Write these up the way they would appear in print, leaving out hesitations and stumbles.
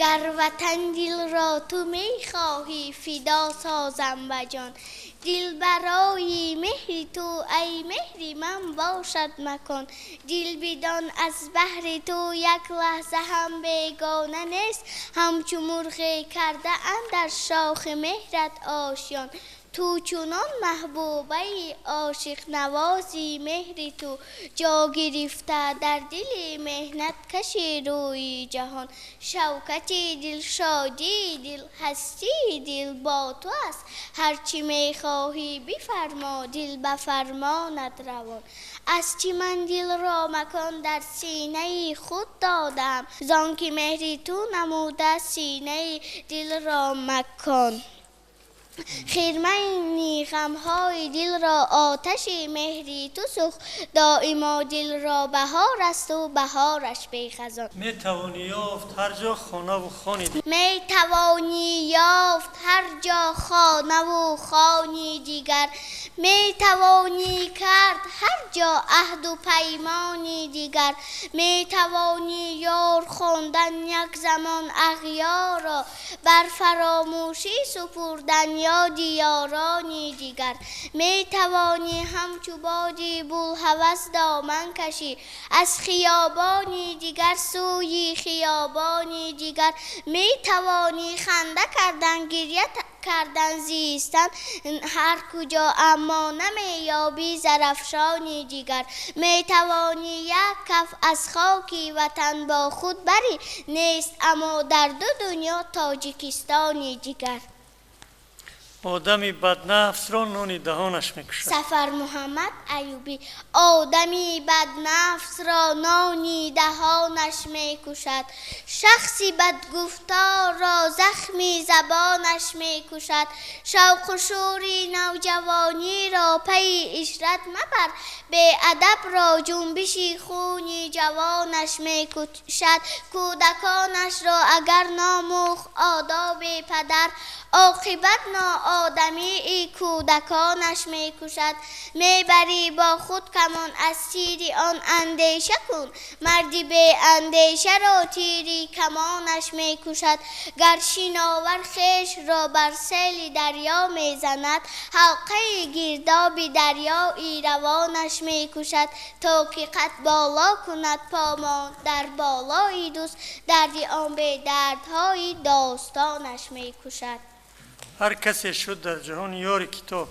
Гар ватан дилро ту мехоҳӣ, фидо созам ба ҷон. Дил барои меҳри ту, эй меҳри ман, бошад макон. Дил бидон, аз баҳри ту як лаҳза ҳам бегона нест. Ҳамчу мурғе карда андар шохи меҳрат ошён. Ту чунон маҳбубаи ошиқнавози, меҳри ту ҷо гирифта дар дили меҳнаткаши рӯи ҷаҳон. Шавкати дил, шодии дил, ҳастии дил бо ту аст. Ҳарчи мехоҳӣ бифармо, дил ба фармонат равон. Аз чӣ ман дилро макон дар синаи худ додам, зон ки меҳри ту намуда синаи дилро макон. Хирмани ғамҳои дилро оташи меҳри ту сӯхт. Доимо дилро баҳор асту баҳораш бехазон. Метавонӣ ёфт ҳар ҷо хонаву хони дигар. Метавонӣ ёфт ҳар ҷо хонаву хони дигар. Метавонӣ кард ҳар ҷо аҳду паймони дигар. Метавонӣ ёр хондан як замон ағёрро, бар фаромӯшӣ супурдан ёди ёрони дигар. Метавонӣ ҳамчу боди булҳавас доман кашӣ аз хиёбони дигар сӯи хиёбони дигар. Метавонӣ ханда кардан, гиря кардан, зистан ҳар куҷо, аммо намеёбӣ Зарафшони дигар. Метавонӣ як каф аз хоки ватан бо худ барӣ, нест аммо дар ду дунё Тоҷикистони дигар. Одами баднафсро нони даҳонаш мекушад. Сафар Муҳаммад Аюбӣ. Одами баднафсро нони даҳонаш мекушад. Шахси бадгуфторро захми забонаш мекушад. Шавқу шӯри навҷавониро пайи ишрат мабар, беадабро ҷунбиши хуни ҷавонаш мекушад. Кӯдаконашро агар номӯхт одоби падар, оқибат ноодамии кӯдаконаш мекушад. Мебарӣ бо худ камон, аз тири он андеша кун. Марди беандешаро тири камонаш мекушад. Гар шиновар хешро бар сели дарё мезанад, ҳалқаи гирдоби дарёи равонаш мекушад. То ки қад боло кунад помон дар болои дӯст, дарди он бедардҳои достонаш мекушад. Ҳар касе шуд дар ҷаҳон ёри китоб.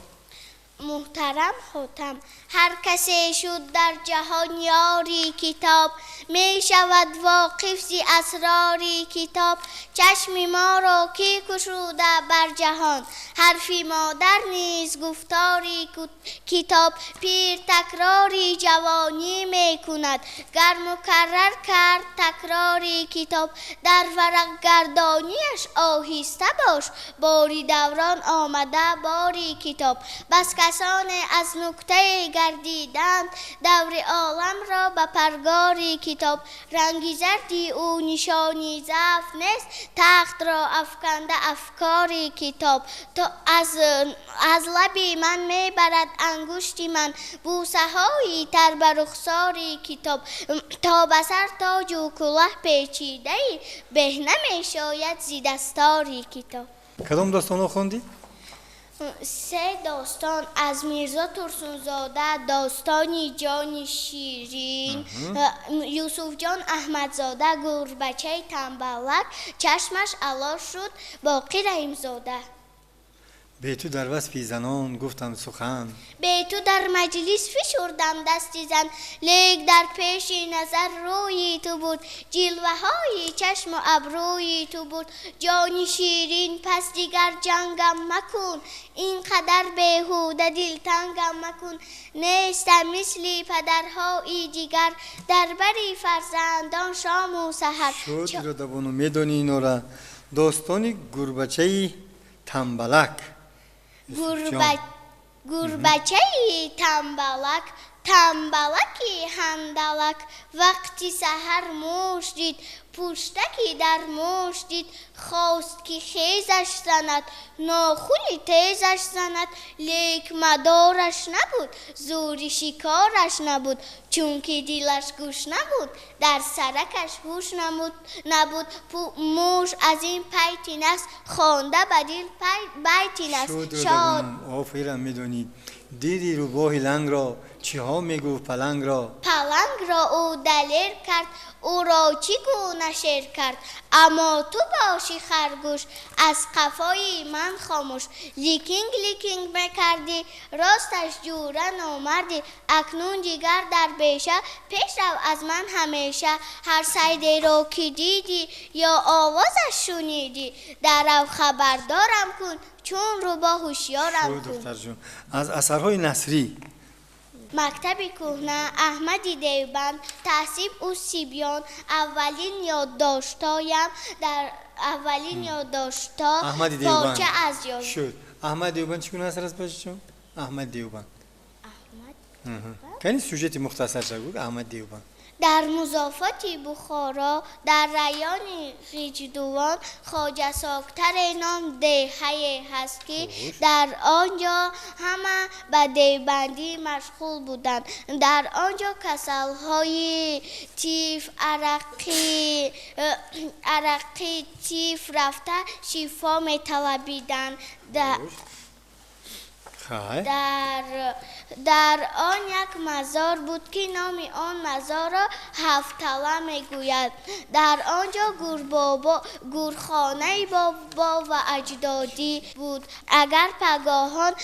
Муҳтарам Хотам. Ҳар касе шуд дар ҷаҳон ёри китоб, мешавад воқиф зи асрори китоб. Чашми моро кӣ кушуда бар ҷаҳон? Ҳарфи модар низ гуфтори китоб. Пир такрори ҷавонӣ мекунад, гар мукаррар кард такрори китоб. Дар варақгардониаш оҳиста бош, бори даврон омада бори китоб. Бас касоне аз нуктае гардиданд даври оламро ба паргори китоб. Ранги зарди ӯ нишони заъф нест, тахтро афканда афкори китоб. То аз лаби ман мебарад ангушти ман бӯсаҳои тар ба рухсори китоб. То ба сар тоҷу кулоҳ печидаӣ, беҳ намешояд зи дастори китоб. Кадом достонҳо хондӣ? Се достон аз Мирзо Турсунзода: достони Ҷони Ширин, Юсуфҷон Аҳмадзода, Гурбачаи тамбалак, Чашмаш ало шуд, Боқӣ Раҳимзода. Бе ту дар васфи занон гуфтам сухан. Бе ту дар маҷлис фишурдам дасти зан, лек дар пеши назар рӯи ту буд, ҷилваҳои чашму абрӯи ту буд. Ҷони ширин, пас дигар ҷангам макун, ин қадар беҳуда дилтангам макун. Нестам мисли падарҳои дигар, дар бари фарзандон шому саҳар. Шуд, Иродабону, медонӣ инора. Достони Гурбачаи тамбалак. Гурбачаи тамбалак, тамбалаки ҳандалак, вақти саҳар муш дид. Пуштаки дар муш дид, хост ки хезаш занад, нохуни тезаш занад, лек мадораш набуд, зури шикораш набуд, чунки дилаш гӯш набуд, дар саракаш ҳуш набуд. Муш аз ин пайти наст, хонда ба дил байти наст. Шод офарин. Медонӣ, диди рӯбоҳи лангро, чиҳо мегуфт палангро? Палангро ӯ далер кард, ӯро чӣ гуна шер кард. Аммо ту бошӣ харгӯш, аз қафои ман хомӯш, ликинг ликинг мекардӣ, росташ ҷура номардӣ. Акнун дигар дар беша, пеш рав аз ман ҳамеша. Ҳар сайдеро ки дидӣ ё овозаш шунидӣ, дарав хабардорам кун, чун рӯбоҳ ҳушёрам кун. Духтарҷон, аз асарҳои насрӣ. Мактаби кӯҳна, Аҳмади Девбанд, Таҳзиб ус-сибён, аввалин ёддоштоям, дар аввалин ёддошто Аҳмади Девбанд. Порча аз ёд. Шуд. Аҳмад Девбанд чӣ гуна асар аст, бачаҷон, Аҳмад Девбанд? Аҳмад Кани, сюжети мухтасарша гӯ, Аҳмад Девбанд. Дар музофоти Бухоро, дар райони Ғиҷдувон, Хоҷасоктаре ном деҳае ҳаст, ки дар он ҷо ҳама ба девбандӣ машғул буданд. Дар он ҷо касалҳои тиф, арақи тиф рафта шифо металабиданд. Хай. Дар он як мазор буд, ки номи он мазорро Ҳафттала мегӯяд. Дар он ҷо гурбобо, гурхонаи бобо ва аҷдодӣ буд. Агар пагоҳон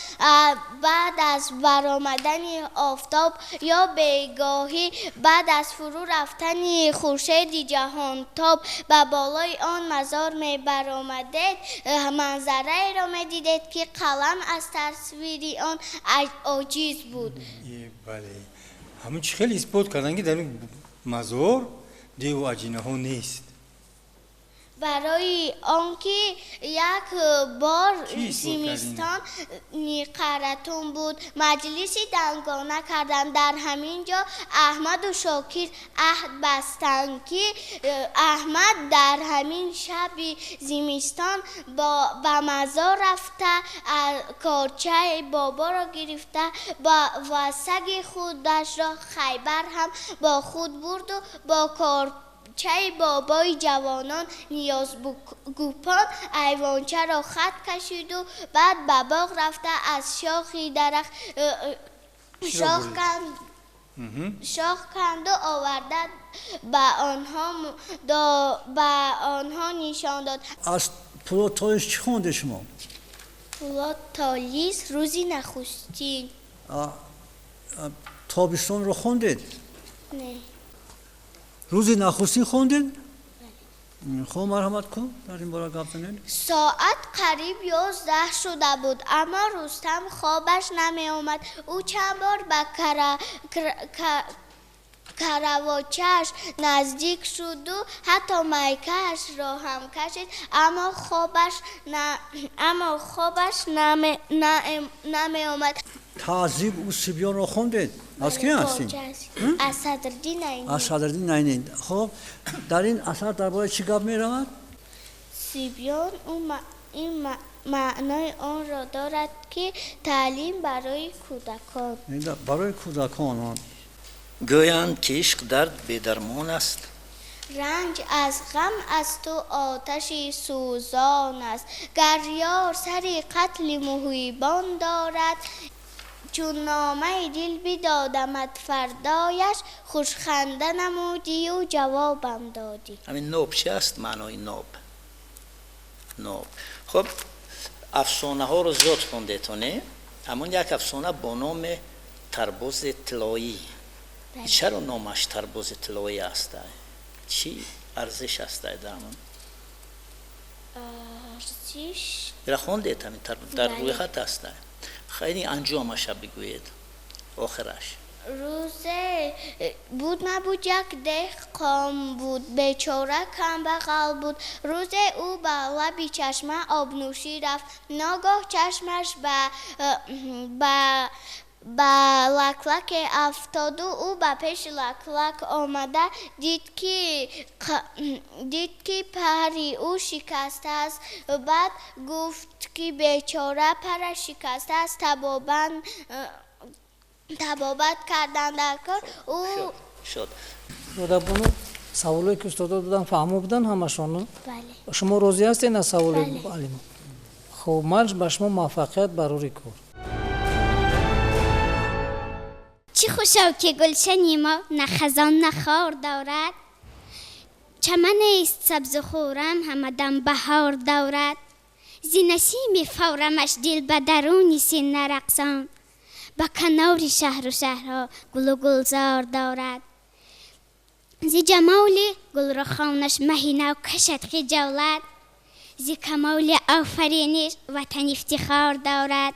баъд аз баромадани офтоб ё бегоҳӣ баъд аз фурӯ рафтани хуршеди ҷаҳонтоб ба болои он мазор мебаромадед, манзараеро медидед, ки қалам аз тасвири он оҷиз буд. Бале, ҳамун чӣ хеле исбот кардан, ки дар ин мазор деву аҷинаҳо нест? Барои он ки як бор Чӣ исбот кардин? Зимистон ниқаратун буд, маҷлиси дангона карданд. Дар ҳамин ҷо Аҳмаду Шокир аҳд бастанд, ки Аҳмад дар ҳамин шаби зимистон ба мазор рафта, корчаи боборо гирифта ва саги худашро Хайбар ҳам бо худ бурду бо корчаи бобои ҷавонон Ниёзгупон айвончаро хат кашиду баъд ба боғ рафта, аз шохи дарахт Чиро шох бурид? канд, шох канду оварда ба онҳо нишон дод. Аз Пулод Толис чӣ хонде шумо? Пулод Толис, рӯзи нахустин. Тобистонро хондед? Не. Рӯзи нахустин хондед? Хоб, марҳамат кун, дар ин бора гап занед. Соат қариб 11 шуда буд, аммо Рустам хобаш намеомад. Ӯ чанд бор ба каравочааш наздик шуду ҳатто майкаашро ҳам кашид, аммо хобаш намеомад. Таҳзиб ус-сибёнро хондед? Аз ки ҳастин? Аз Садриддин Айнӣ. Аз Садриддин Айнӣ. Хоб, дар ин асар дар бораи чӣ гап меравад? Сибён ин маънои онро дорад, ки таълим барои кӯдакон. Барои кӯдакон. Гӯянд, ки ишқ дард бедармон аст. Ранҷ аз ғам асту оташи сӯзон аст. Гар ёр сари қатли муҳибон дорад, чун номаи дил бидодамат фардояш, хушханда намудию ҷавобам додӣ. Ҳамин ноб чи аст, маънои ноб, ноб? Хуб, афсонаҳоро зиёд хондетон, не? Ҳамон як афсона бо номи Тарбузи тиллоӣ, чаро номаш Тарбузи тиллоӣ аст? Чӣ арзиш аст дар ҳамон? Арзиш. Ира хондед ҳамин дар Бале. рӯйхат аст. Хеле анҷомаша бигӯед, охираш. Рӯзе буд, набуд, як деҳқон буд. Бечора камбағал буд. Рӯзе ӯ ба лаби чашма обнӯшӣ рафт. Ногоҳ чашмаш ба Ба лаклаке афтоду ӯ ба пеши лаклак омада дид, ки пари ӯ шикастааст. Баъд гуфт, ки бечора параш шикастааст, табобат кардан дар кор ӯ. Шуд. Рудабону, саволое ки устодо доданд, фаҳмо буданд ҳамашону? Бале. Шумо розӣ ҳастед аз саволи Бале. муаллимо? Хуб, ман ба шумо муваффақият барори кор. Чӣ хушо, ки гулшани мо на хазон, на хор дорад, чаманест сабзу хуррам, ҳамадам баҳор дорад. Зи насими фаврамаш дил ба даруни сина рақсон, ба канори шаҳру шаҳрҳо гулу гулзор дорад. Зи ҷамоли гулрухонаш маҳи нав кашад хиҷолат, зи камоли офариниш ватан ифтихор дорад.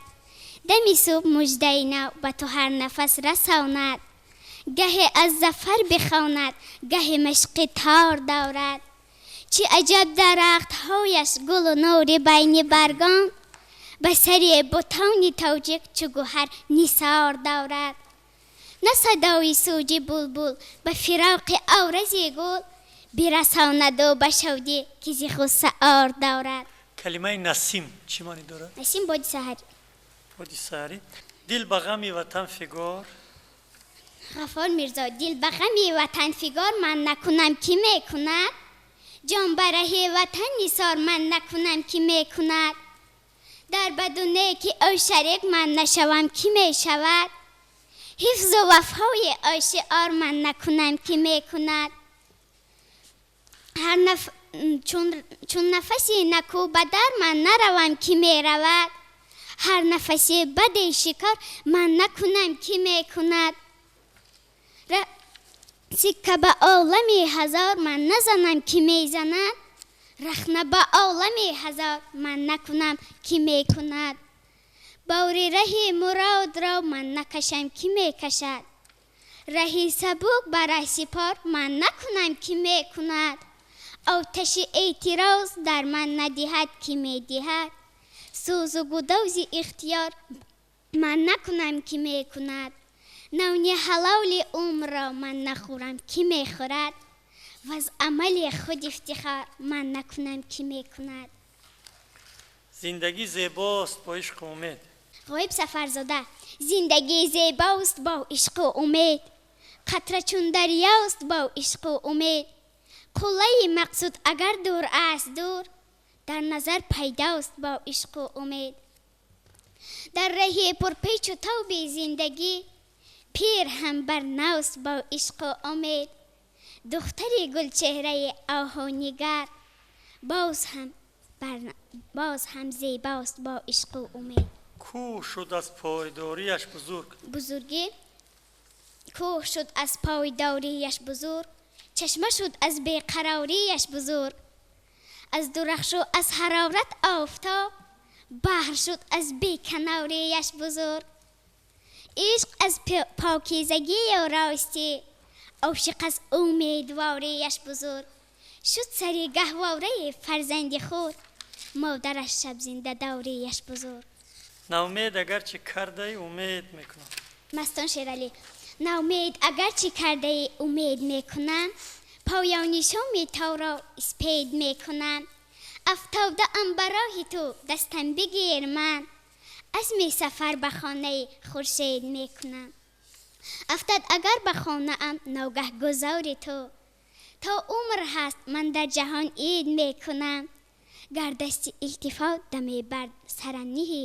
Дами субҳ муждаи нав ба ту ҳар нафас расонад, гаҳе аз зафар бихонад, гаҳе машқи тор дорад. Чӣ аҷаб дарахтҳояш гулу нури байни баргон, ба сари бутони тоҷик чу гӯҳар нисор дорад. На садои сӯҷи булбул ба фироқи оврази гул бирасонаду ба шавдӣ, ки зи худ саор дорад. Калимаи насим чӣ маънӣ дорад? Насим — боди саҳарӣ. Боди саҳарӣ. Дил ба ғами ватан фигор. Ғаффор Мирзо. Дил ба ғами ватан фигор ман накунам, кӣ мекунад? Ҷон ба раҳи ватан нисор ман накунам, кӣ мекунад? Дар баду неки ӯ шарик ман нашавам, кӣ мешавад? Ҳифзу вафои ӯ шиор ман накунам, кӣ мекунад? Ҳар наф... чун нафаси наку ба дар ман наравам, кӣ меравад? Ҳар нафаси баде шикор ман накунам, кӣ мекунад? Сикка ба олами ҳазор ман назанам, кӣ мезанад? Рахна ба олами ҳазор ман накунам, кӣ мекунад? Бори раҳи муродро ман накашам, кӣ мекашад? Раҳи сабук ба раҳсипор ман накунам, кӣ мекунад? Оташи эътироз дар ман надиҳад, кӣ медиҳад? Сӯзу гудози ихтиёр ман накунам, кӣ мекунад? Нони ҳалоли умрро ман нахӯрам, кӣ мехӯрад? Ваз амали худ ифтихор ман накунам, кӣ мекунад? Зиндагӣ зебост бо ишқу умед. Ғоиб Сафарзода. Зиндагӣ зебост бо ишқу умед, қатра чун дарёст бо ишқу умед. Қуллаи мақсуд агар дур аст дур, дар назар пайдост бо ишқу умед. Дар раҳи пурпечу тоби зиндагӣ пир ҳам барност бо ишқу умед. Духтари гулчеҳраи оҳунигар боз ҳам зебост бо ишқу умед. Кӯҳ шуд аз пойдориаш бузург. Бузургӣ. Кӯҳ шуд аз пойдориаш бузург, чашма шуд аз беқарориаш бузург. Аз дурахшу аз ҳарорат офтоб, баҳр шуд аз беканориаш бузург. Ишқ аз покизагию ростӣ, ошиқ аз умедвориаш бузург. Шуд сари гаҳвораи фарзанди худ, модараш шабзиндадориаш бузург. Ноумед агарчи кардаӣ, умед мекунам. Мастон Шералӣ. Ноумед агарчи кардаӣ, умед мекунам, поёни шоми торро испед мекунам. Афтодаам ба роҳи ту, дастам бигир, ман азми сафар ба хонаи хуршед мекунам. Афтад агар ба хонаам ногаҳ гузори ту, то умр ҳаст ман дар ҷаҳон ид мекунам. Гар дасти илтифот даме бар сарам ниҳӣ,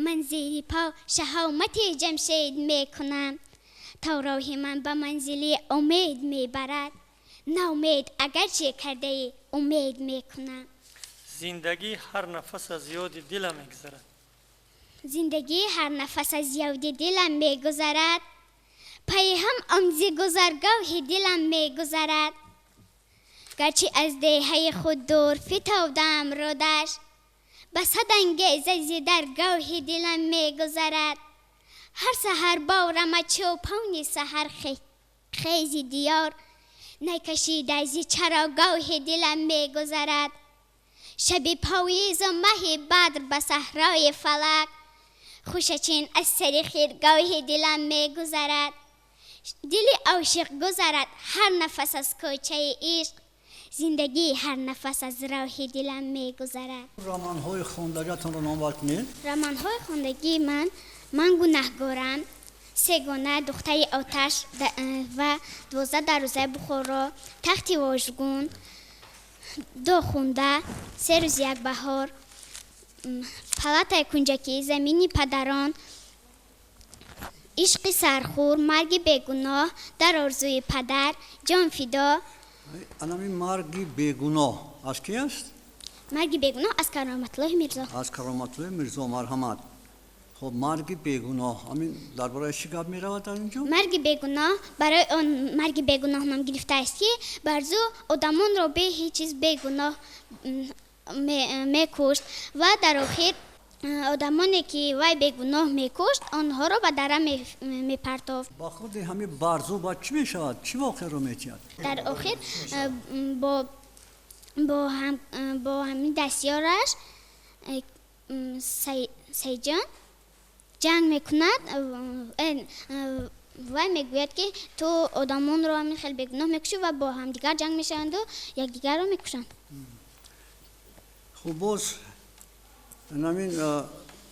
ман зери по шаҳомати ҷамшед мекунам. То роҳи ман ба манзили умед мебарад, ноумед агарчи кардаӣ, умед мекунам. Зиндагӣ ҳар нафас аз ёди дилам мегузарад. Зиндагӣ ҳар нафас аз ёди дилам мегузарад, пайҳам он зи гузаргоҳи дилам мегузарад. Гарчи аз деҳаи худ дур фитодам, рудаш ба сад ангеза зи даргоҳи дилам мегузарад. Ҳар саҳар борама чӯпони саҳар хези диёр накашида зи чарогоҳи дилам мегузарад. Шаби поизу маҳи бадр ба саҳрои фалак Хӯшачин аз сари хиргоҳи дилам мегузарад. Дили ошиқ гузарад ҳар нафас аз кӯчаи ишқ. Зиндагӣ ҳар нафас аз роҳи дилам мегузарад. Романҳои хондагиатонро номбар кунед. Романҳои хондагии ман: «Ман гунаҳгорам», «Сегона», «Духтари оташ» ва «12 дарвозаи Бухоро», «Тахти вожгун», «Дохунда», «Се рӯзи як баҳор», «Палатаи кунҷакӣ», «Замини падарон», «Ишқи сархӯр», «Марги бегуноҳ», «Дар орзуи падар», «Ҷонфидо». Анами «Марги бегуноҳ» аз ки аст? «Марги бегуноҳ» аз Кароматуллоҳи Мирзо. Аз Кароматуллоҳи Мирзо. Марҳамат. Хоб, «Марги бегуноҳ» ҳамин дар бораи чӣ гап меравад дар ин ҷо? «Марги бегуноҳ» барои он «Марги бегуноҳ» ном гирифтааст, ки Барзу одамонро бе ҳеҷ чиз бегуноҳ мекушт ва дар охир одамоне, ки вай бегуноҳ мекушт, онҳоро ба дара мепартофт. Ба худи ҳамин Барзу ба чӣ мешавад? Чӣ воқеаро метиҳад? Дар охир бо ҳамин дастёраш Сайҷон ҷанг мекунад. Вай мегӯяд, ки ту одамонро ҳамин хел бегуноҳ мекушӣ, ва бо ҳамдигар ҷанг мешаванду якдигарро мекушанд. Хуб, боз намин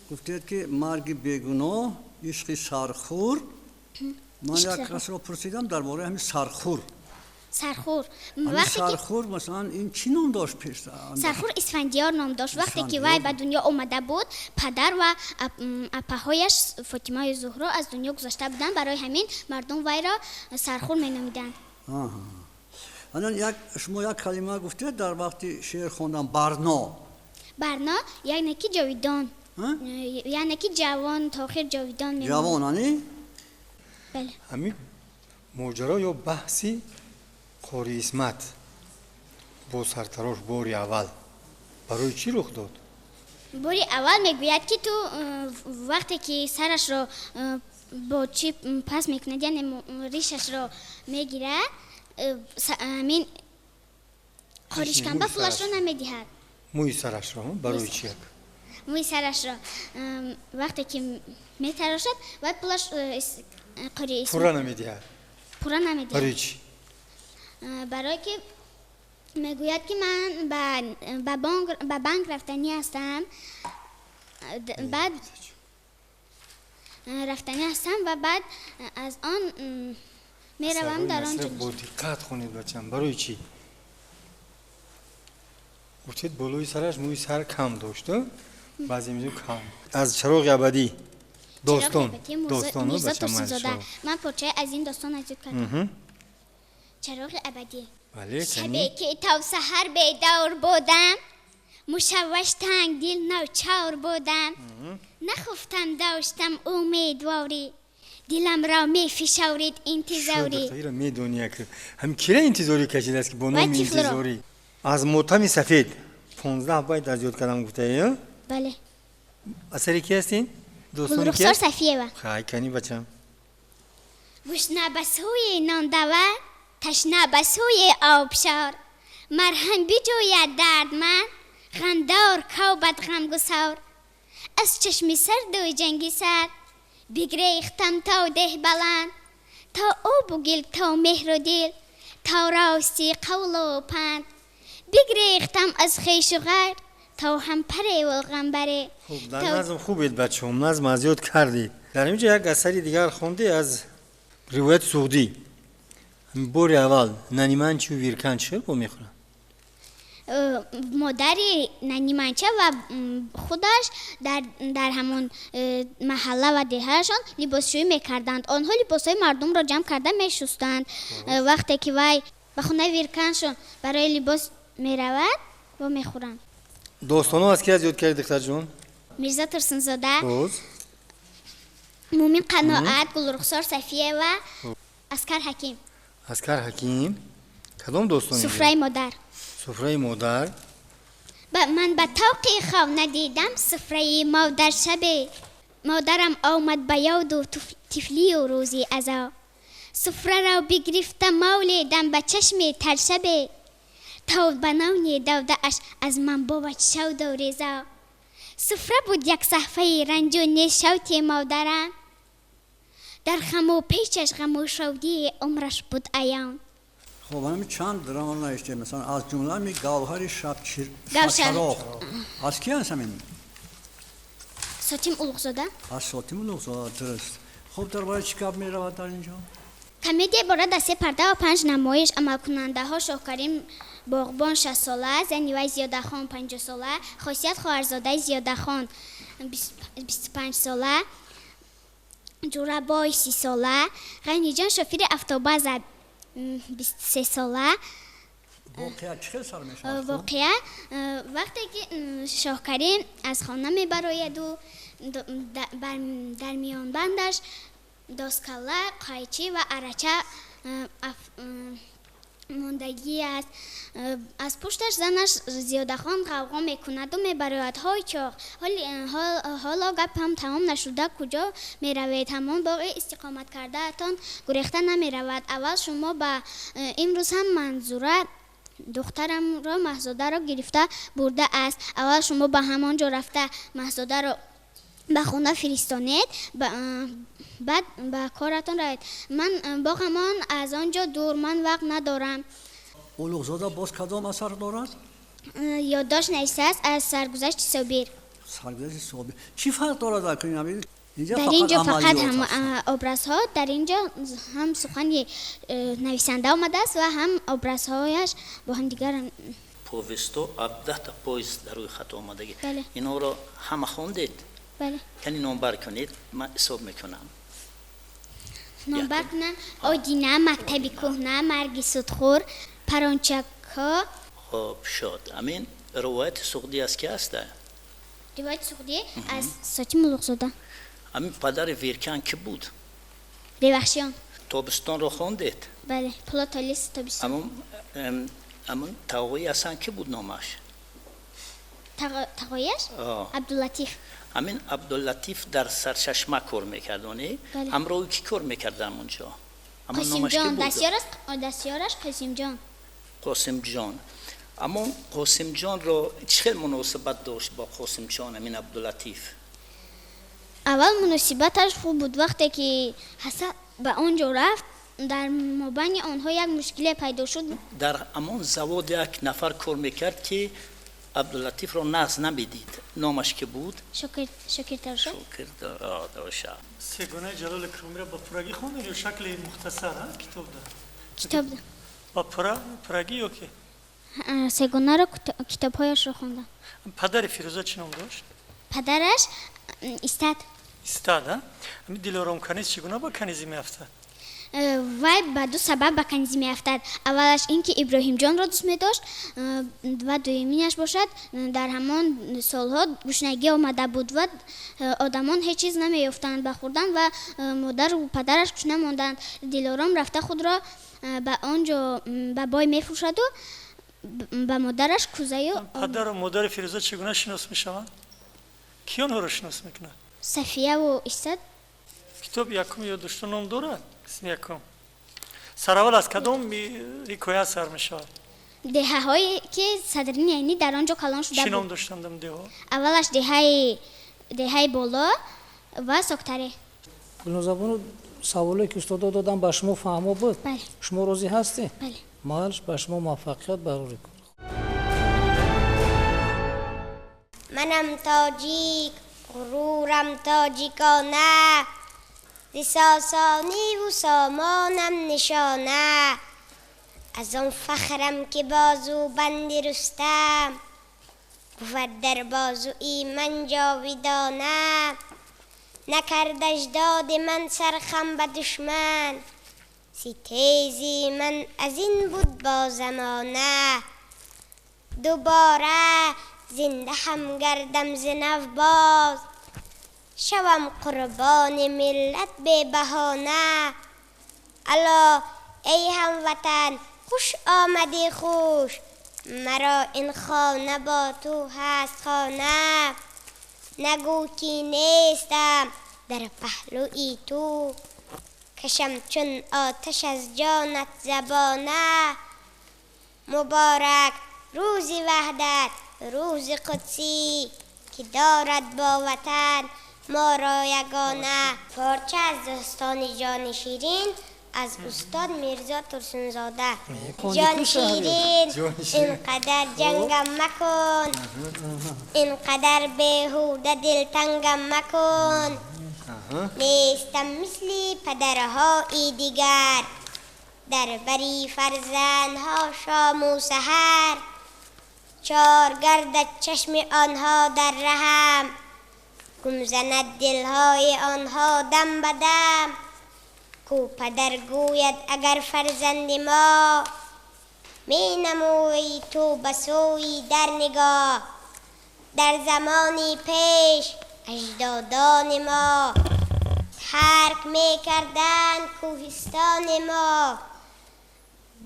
гуфтед, ки «Марги бегуноҳ», «Ишқи сархӯр». Ман як касро пурсидам дар бораи ҳамин сархӯр. Сархӯр. Сархӯр, масалан, ин чӣ ном дошт пеш? Сархӯр Исфандиёр ном дошт. Вақте ки вай ба дунё омада буд, падар ва апаҳояш Фотимаю Зуҳро аз дунё гузашта буданд. Барои ҳамин мардум вайро сархӯр меномиданд. Анан як шумо як калима гуфтед дар вақти шеър хондан: барно. Барно яъне ки ҷовидон, яъне ки ҷавон, то охир ҷовидон. Ҷавон, ани? Бале. Ҳамин моҷаро ё баҳси Қори Исмат бо сартарош бори аввал барои чӣ рух дод? Бори аввал мегӯяд, ки ту вақте ки сарашро бо чӣ пас мекунад, яъне ришашро мегирад, ҳамин Қоришканба пулашро намедиҳад. Мӯи сарашро барои чи як? Мӯи сарашро вақте ки метарошад, вай пулаш Қори пурра намедиҳад. Пурра намедиҳад. Барои чӣ? Барое ки мегӯяд, ки ман ба банк рафтанӣ ҳастам, баъд рафтанӣ ҳастам ва баъд аз он меравам дар он. Бо диққат хонед, бачам. Барои чӣ гуфтед, болои сараш мӯи сар кам дошт? Баъзе мезӯ кам. Аз «Чароғи абадӣ» достон. Достон ман порчаи аз ин достон аз ёд кардам. «Чароғи абадӣ». Шабе ки то саҳар бедор будам, мушавваш, тангдил, ночор будам, нахуфтам, доштам умедворӣ, диламро мефишорид интизорӣ. Медони, ҳам кира интизорӣ кашидааст, ки бо номи интизорӣ. Аз «Мотами сафед» 15 байт аз ёд кардам гуфтаи? Бале. Асари ки ҳастин? Гулрухсор Сафиева. Хай, кани, бачам. Гушна ба сӯи нондава, ташна ба сӯи обшор, марҳам биҷӯяд дардманд, ғамдор кобад ғамгусор. Аз чашми сарду ҷанги сар бигрехтам то деҳ баланд, то обу гил, то меҳру дил, то рости қавлу панд. Бигрехтам аз хешу ғайр, то ҳам пареву ғамбаре. Хуб, дар назм хубед, бачаҳом, назм аз ёд кардед. Дар инҷо як асари дигар хонде аз ривояти суғдӣ. Бори аввал Наниманчию Виркан чӣ бо мехӯранд? Модари Наниманча ва худаш дар ҳамон маҳалла ва деҳаашон либосшӯӣ мекарданд. Онҳо либосҳои мардумро ҷамъ карда мешустанд. Вақте ки вай ба хонаи Вирканшон барои либос меравад, во мехӯранд. Достонҳо аз ки аз ёд кардӣ, духтарҷон? Мирзо Турсунзода. Боз? Мумин Қаноат, Гулрухсор Сафиева, Аскар Ҳаким. Аскар Ҳаким кадом достони? «Суфраи модар». «Суфраи модар». Ман ба тоқи хона дидам суфраи модар шабе. Модарам омад ба ёду тифлию рӯзи азо. Суфраро бигирифта молидам ба чашми тар шабе, то ба нони додааш аз ман бовад шавду ризо. Суфра буд як саҳфаи ранҷу низ шавти модарам. Дар хаму печаш ғаму шодии умраш буд аён. Хуб, ҳамин чанд драма навиштем, масалан, аз ҷумла ҳамин Гавҳари шабчароғ. Аз ки аст ҳамин? Сотим Улуғзода. Аз Сотим Улуғзода, дуруст. Хуб, дар бораи чӣ гап меравад дар инҷо? Комедия иборат аз се парда ва панҷ намоиш. Амалкунандаҳо: Шоҳкарим боғбон, 60-сола, зани вай Зиёдахон, 50-сола, Хосият хоҳарзодаи Зиёдахон, 25-сола, Ҷурабой, 30-сола, Ғайниҷон шофири автобаза, 23-сола. Воқеа чӣ хел сар мешавад? Воқеа вақте ки Шоҳкарим аз хона мебарояду дар миёнбандаш доскала, қайчӣ ва арача мондагӣ аст. Аз пушташ занаш Зиёдахон ғавғо мекунаду мебарояд: «Ҳой чоқ, ҳоло гап ҳам тамом нашуда, куҷо меравед? Ҳамон боғи истиқомат кардаатон гурехта намеравад. Аввал шумо ба имрӯз ҳам Манзура духтарамро Маҳзодаро гирифта бурда аст. Аввал шумо ба ҳамон ҷо рафта Маҳзодаро ба хона фиристонед, баъд ба коратон равед. Ман боғамон аз он ҷо дур, ман вақт надорам». Улуғзода боз кадом асар дорад? Ёддошт навиштааст аз саргузашти Собир. Саргузашти Собир чӣ фарқ дорад? Дар ин ҷо фақат образҳо, дар ин ҷо ҳам сухани нависанда омадааст ва ҳам образҳояш бо ҳамдигар. Повесто 17-та повест дар рӯи хат омадагӣ, инҳоро ҳама хондед? Бале. Кани номбар кунед, ман ҳисоб мекунам. Номбар кунам: Одина, Мактаби кӯҳна, Марги судхӯр, Парончакҳо. Хоб шуд. Амин ривояти суғдӣ аз ки аста? Ривояти суғдӣ аз Сотим Улуғзода. Амин падари Виркан ки буд? Ревахшиён. Тобистонро хондед? Бале, Пулотолис Тобистон. Амон тағои Ҳасан ки буд номаш? Тағояш Абдуллатиф. Амин Абдуллатиф дар Сарчашма кор мекард, оне? Ҳамроҳи ки кор мекард ҳамонҷо? Қосимҷон, дастёраш Қосимҷон. Қосимҷон. Амон Қосимҷонро чӣ хел муносибат дошт бо Қосимҷон амин Абдуллатиф? Аввал муносибаташ хуб буд. Вақте ки Ҳасан ба он ҷо рафт, дар мобайни онҳо як мушкиле пайдо шуд. Дар ҳамон завод як нафар кор мекард, ки Абдуллатифро нағз намедид. Номаш ки буд? Шокир Тароша. Шокир Тароша. Сегонаи Ҷалол Икромиро ба пуррагӣ хондед ё шакли мухтасар китоб да? Китоб да. Ба пуррагӣ ё ки? Сегонаро китобҳояшро хондам. Падари Фирӯза чӣ ном дошт? Падараш Истад. Истад, а? Ҳамин Дилором каниз чӣ гуна ба канизӣ меафтад? Вай ба ду сабаб ба канизӣ меафтад. Аввалаш ин ки Иброҳимҷонро дӯст медошт, ва дуюминаш бошад, дар ҳамон солҳо гушнагӣ омада буд ва одамон ҳеҷ чиз намеёфтанд ба хӯрдан ва модару падараш гушна монданд. Дилором рафта худро ба он ҷо ба бой мефурӯшаду ба модараш кӯзаю. Падару модари Фирӯза чӣ гуна шинос мешаванд? Кӣ онҳоро шинос мекунад? Сафияву Истад. Китоби якум ёддошта ном дорад? Қисми якум сараввал аз кадом ҳикоя сар мешавад? Деҳаҳое ки Садриддин Айнӣ дар он ҷо калон шуда. Чӣ ном доштанд ам деҳҳо? Аввалаш деҳаи Боло ва Соктаре. Гулнозабону, саволе ки устодо додам, ба шумо фаҳмо буд? Бале. Шумо розӣ ҳастед? Бале. Малш, ба шумо муваффақият барорӣ кун. Манам тоҷик, ғурурам тоҷикона, зи сосониву сомонам нишона. Аз он фахрам ки бозубанди Рустам бувад дар бозуи ман ҷовидона. Накард аҷдоди ман сархам ба душман, ситези ман аз ин буд бо замона. Дубора зинда ҳам гардам зи нав боз, шавам қурбони миллат бебаҳона. Ало эй ҳамватан, хуш омадӣ хуш, маро ин хона бо ту ҳаст хона. Нагӯ ки нестам дар паҳлӯи ту, кашам чун оташ аз ҷонат забона. Муборак рӯзи ваҳдат, рӯзи қудсӣ, ки дорад бо ватан моро ягона. Порча аз достони Ҷони Ширин аз устод Мирзо Турсунзода. Ҷони Ширин, инқадар ҷангам макун, инқадар беҳуда дилтангам макун. Нестам мисли падарҳои дигар, дар бари фарзандҳо шому саҳар. Чор гардад чашми онҳо дар раҳам, гум занад дилҳои онҳо дам ба дам. Ку падар гӯяд агар фарзанди мо, менамоӣ ту ба сӯи дар нигоҳ. Дар замони пеш аҷдодони мо тарк мекарданд кӯҳистони мо.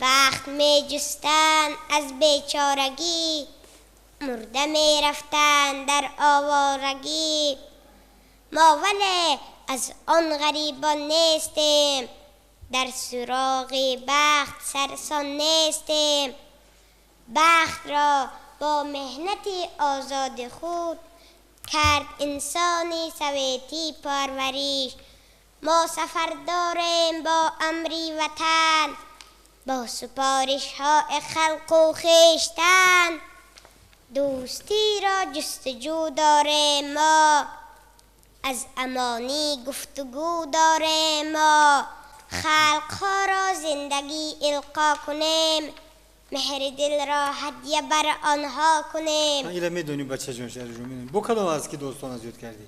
Бахт меҷустанд аз бечорагӣ, мурда мерафтанд дар овораги. Мо вале аз он ғарибон нестем, дар суроғи бахт сарсон нестем. Бахтро бо меҳнати озоди худ кард инсони советӣ парвариш. Мо сафар дорем бо амри ватан, бо супоришҳои халқу хештан. Дӯстиро ҷустуҷӯ дорем мо, аз амонӣ гуфтугӯ дорем мо. Халқҳоро зиндагӣ илқо кунем, меҳри дилро ҳадя бар онҳо кунем. Ила медонӣ, бачаҷон, шаҳриҷон, медонӣ. Бо кадом аз ки достон аз ёд кардӣ?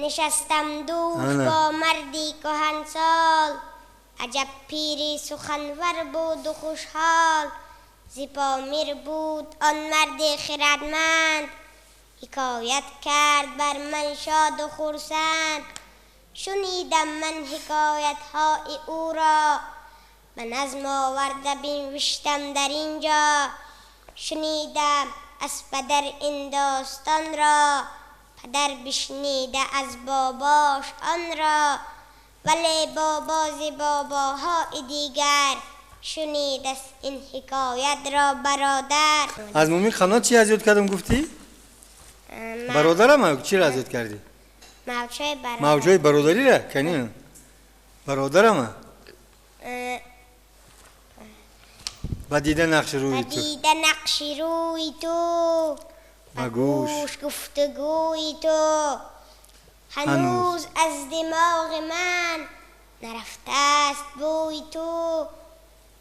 Нишастам дӯш бо марди кӯҳансол, аҷаб пири суханвар буду хушҳол. Зи Помир буд он марди хирадманд, ҳикоят кард бар ман шоду хурсанд. Шунидам ман ҳикоятҳои ӯро, ба назм оварда бинвиштам дар ин ҷо. Шунидам аз падар ин достонро, падар бишнида аз бобош онро. Вале бобо зи бобоҳои дигар шунидааст ин ҳикоятро бародар. Аз Мумин Қанот чӣ аз ёд кардам гуфтӣ? Бародарам чиро аз ёд кардӣ? Мавҷҳои бародарӣ. Мавҷҳои бародариро? Кани? Бародарама? Ба дида нақши рӯи ту. Ба дида нақши рӯи ту, ба гӯш гуфтугӯи ту. Ҳанӯз аз димоғи ман нарафтааст бӯи ту.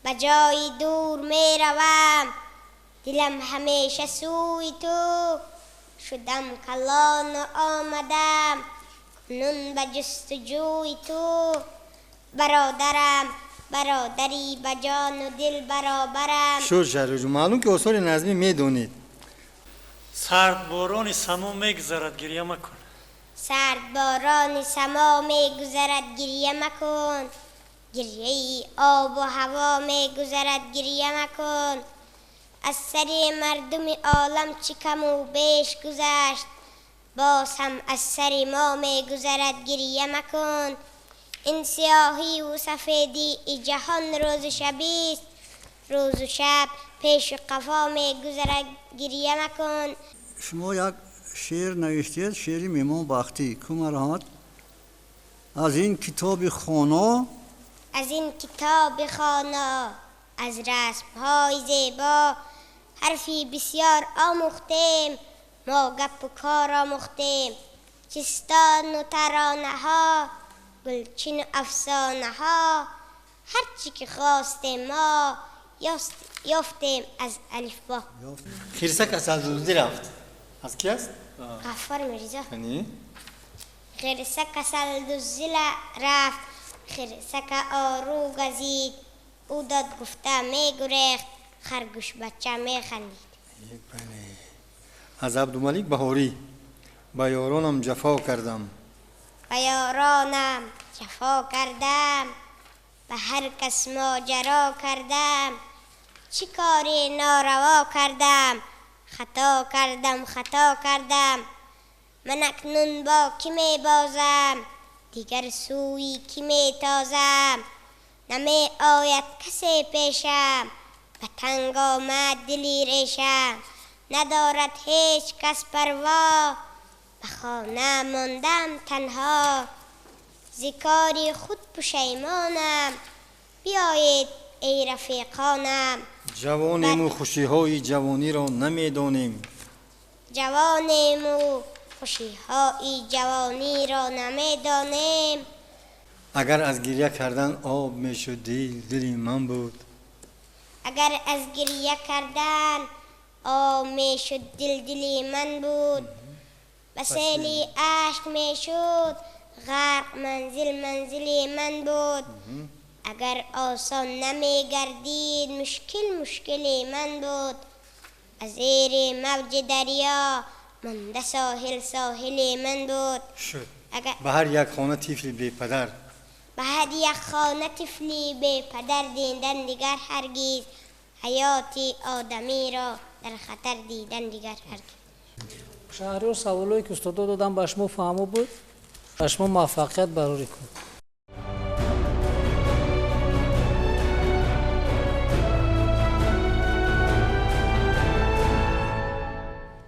Ба ҷои дур меравам, дилам ҳамеша сӯи ту. Шудам калону омадам кунун ба ҷустуҷӯи ту. Бародарам, бародарӣ ба ҷону дил баробарам. Шуд, Шаҳриҷон, маълум ки осори назмӣ медонед. Сард борони само мегузарад, гиря макун. Сард борони само мегузарад, гиря макун. Гиряи обу ҳаво мегузарад, гиря макун. Аз сари мардуми олам чӣ каму беш гузашт, боз ҳам аз сари мо мегузарад, гиря макун. Ин сиёҳиву сафедии ҷаҳон рӯзу шабист, рӯзу шаб пешу қафо мегузарад, гиря макун. Шумо як шеър навиштед, шеъри Меҳмонбахтӣ. Ку марҳамат, аз ин китоби хоно. Аз ин китоби хоно, аз расмҳои зебо, ҳарфи бисёр омӯхтем, мо гапу кор омӯхтем. Чистону таронаҳо, гулчину афсонаҳо, ҳарчи ки хостем мо ёфтем аз алифбо. Хирсак асалдуздӣ рафт. Аз ки аст? Ғаффор Мирзо. Кани? Хирсак асалдуздӣ рафт, хирсака ору газид, ӯ дод гуфта мегурехт, харгӯшбача механдид. Бале. Аз Абдумалик Баҳорӣ. Ба ёронам ҷафо кардам. Ба ёронам ҷафо кардам, ба ҳар кас моҷаро кардам, чӣ кори нораво кардам, хато кардам, хато кардам. Ман акнун бо кӣ мебозам, дигар сӯи кӣ метозам. Намеояд касе пешам, ба танг омад дили решам. Надорад ҳеҷ кас парво. Ба хона мондам танҳо, зи кори худ пушаймонам. Биёед, эй рафиқонам. Ҷавонему хушиҳои ҷавониро намедонем. Ҷавонему хушиҳои ҷавониро намедонем. Агар аз гиря кардан об мешуд дил, дили ман буд. Агар аз гиря кардан об мешуд дил, дили ман буд. Ба сели ашк мешуд ғарқ манзил, манзили ман буд. Агар осон намегардид мушкил, мушкили ман буд. Аз зери мавҷи дарё монда соҳил, соҳили ман буд. Шуд. Агар ба ҳар як хона тифли бепадар. Ба ҳар як хона тифли бепадар дидан дигар ҳаргиз, ҳаёти одамиро дар хатар дидан дигар ҳаргиз. Шаҳриёр, саволое ки устодо додам, ба шумо фаҳмо буд? Ба шумо муваффақият барорӣ кун.